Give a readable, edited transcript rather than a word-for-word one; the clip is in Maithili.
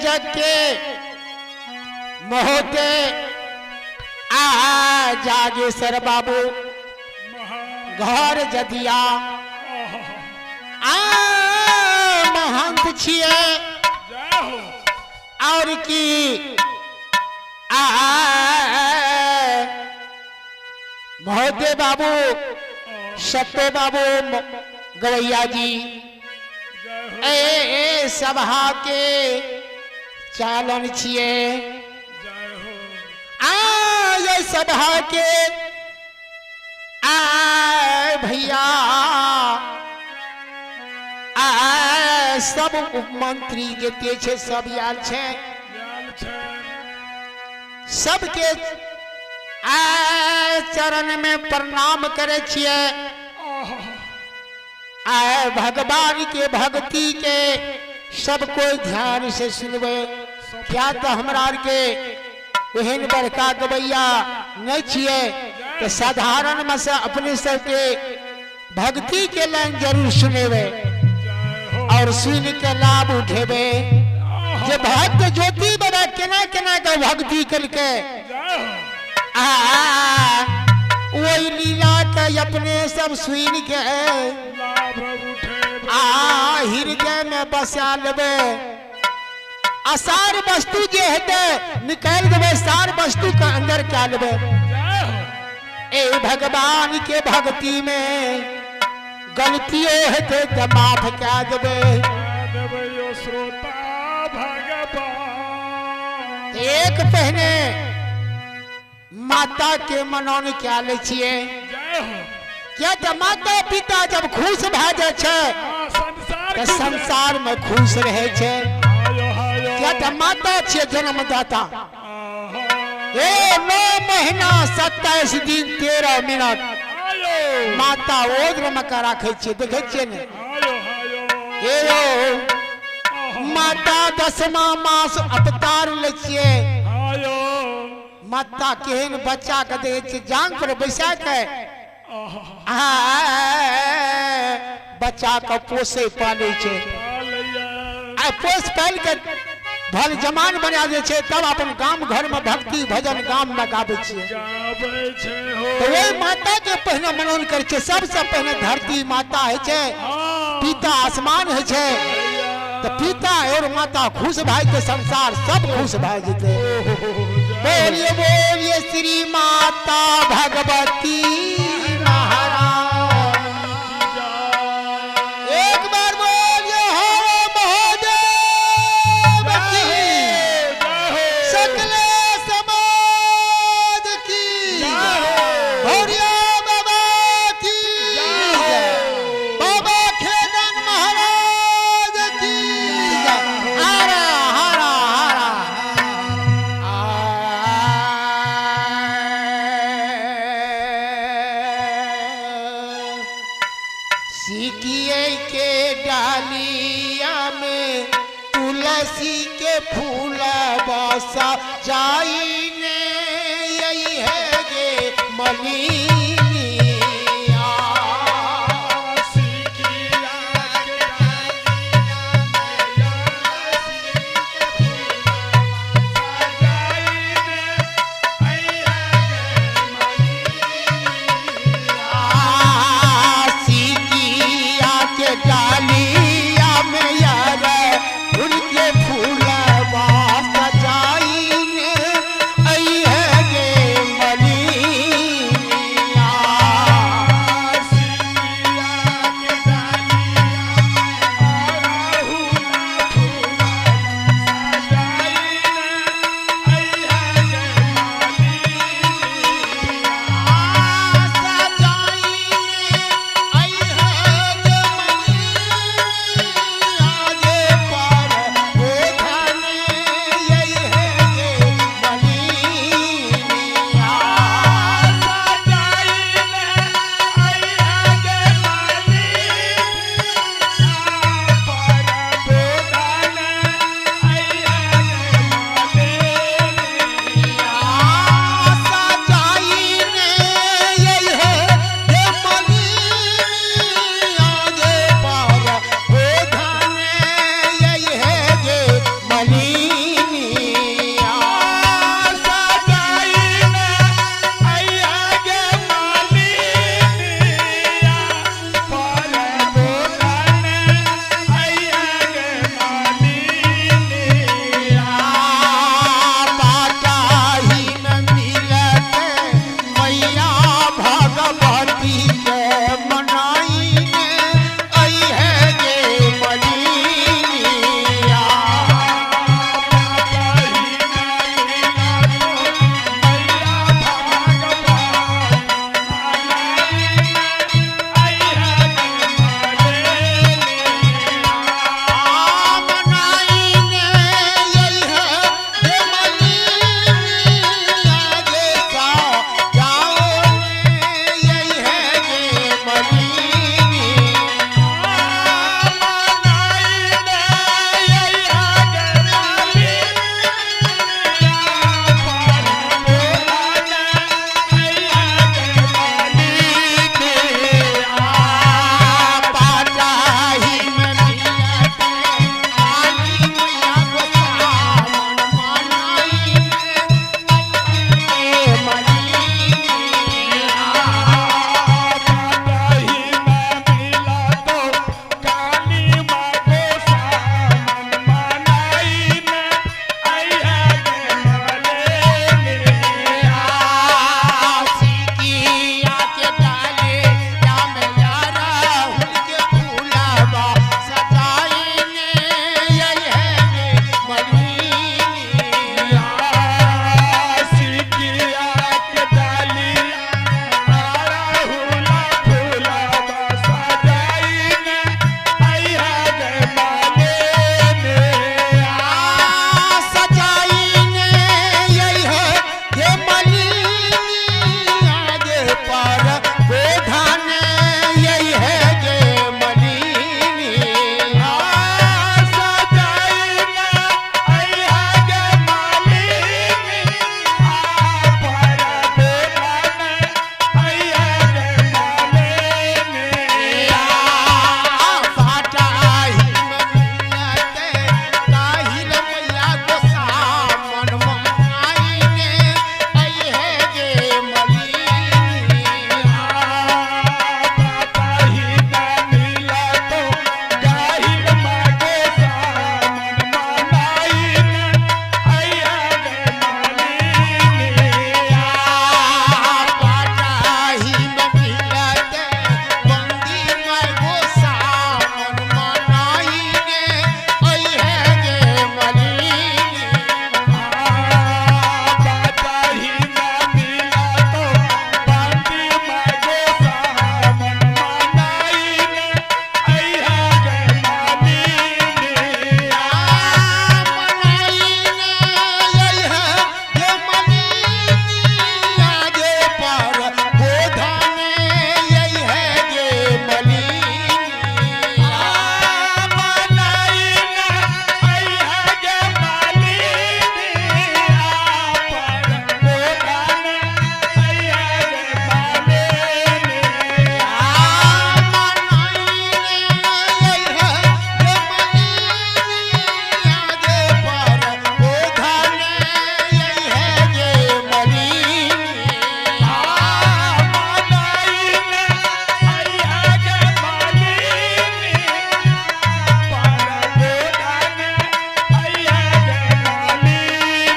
जग के मोहते आ जागेश्वर बाबू घर जदिया आ महंत छिए जय हो। और की आ महोदय बाबू सत्य बाबू गवैया जी जय हो। ए ए सभा के चालन छिए जय हो। आ ये सभा के आ भैया आ सब उपमंत्री जते छै सब आयल छै। आयल छै। सबके आ चरण में प्रणाम करे छिए। आहा। आए भगवान के भक्ति के सब कोई ध्यान से सुनबे, क्या तो हमरा आर के ओहन बड़का गवैया नहीं छिए, तो साधारण में से अपने सबके भक्ति के लाइन जरूर सुनेबे जय हो। और सुन के लाभ उठेबे। जे भक्त ज्योति बाबा केना केना के भक्ति करके जय हो। आ वही लीला के अपने सब सुन के लाभ उठेबै। आ हृदय में बसा लेबे। असार वस्तु जे हेतै निकालि देबै, सार वस्तु के अंदर कए लेबै। जय हो। ए भगवान के भक्ति में गलतियो हेतै तऽ माफ कए देबै। कए देबै यो श्रोता भगवान। एक पहिने माता के मनौन कए लै छियै। जय हो। किया तऽ माता पिता जब खुश भए जाइ छै हाँ, संसार तऽ खुश रहै। संसार में खुश रहै छै। हायो, हायो। किया तऽ माता छियै जन्मदाता। आहा। ए 9 महीना 27 दिन 13 मिनट हायो। माता ओद्र में के राखै छियै, देखै छियै ने? हायो, हायो। ए यौ, आहा। माता 10वां मास अवतार लै छियै। हायो। माता केहन बच्चा के देखै छियै जांग पर बैसा के आहा। आ बच्चा के पोसै पालै छै। पालैया। आ पोस पालि के भल जमान बना दै छै, तब अपन गाम घर में भक्ति भजन गाम में गाबै छियै। गाबै छै हो। तऽ ओहि माता के पहिने मनौन करै छियै। सबसे पहिने धरती माता होइ छै, हाँ। पिता आसमान होइ छै। भैया। तऽ पिता और माता खुश भए जेतै, संसार सब खुश भए जेतै। बोलिए बोलिए श्री माता भगवती महाराज। एक बार बोलिए हर महादेव की, सकले समाज की, भौरिया बाबा की, बाबा खेदन महाराज की। हरा हरा हरा। सिकिए के डालिया में तुलसी के फूल बसा जाई ने यही है गे मलिनिया।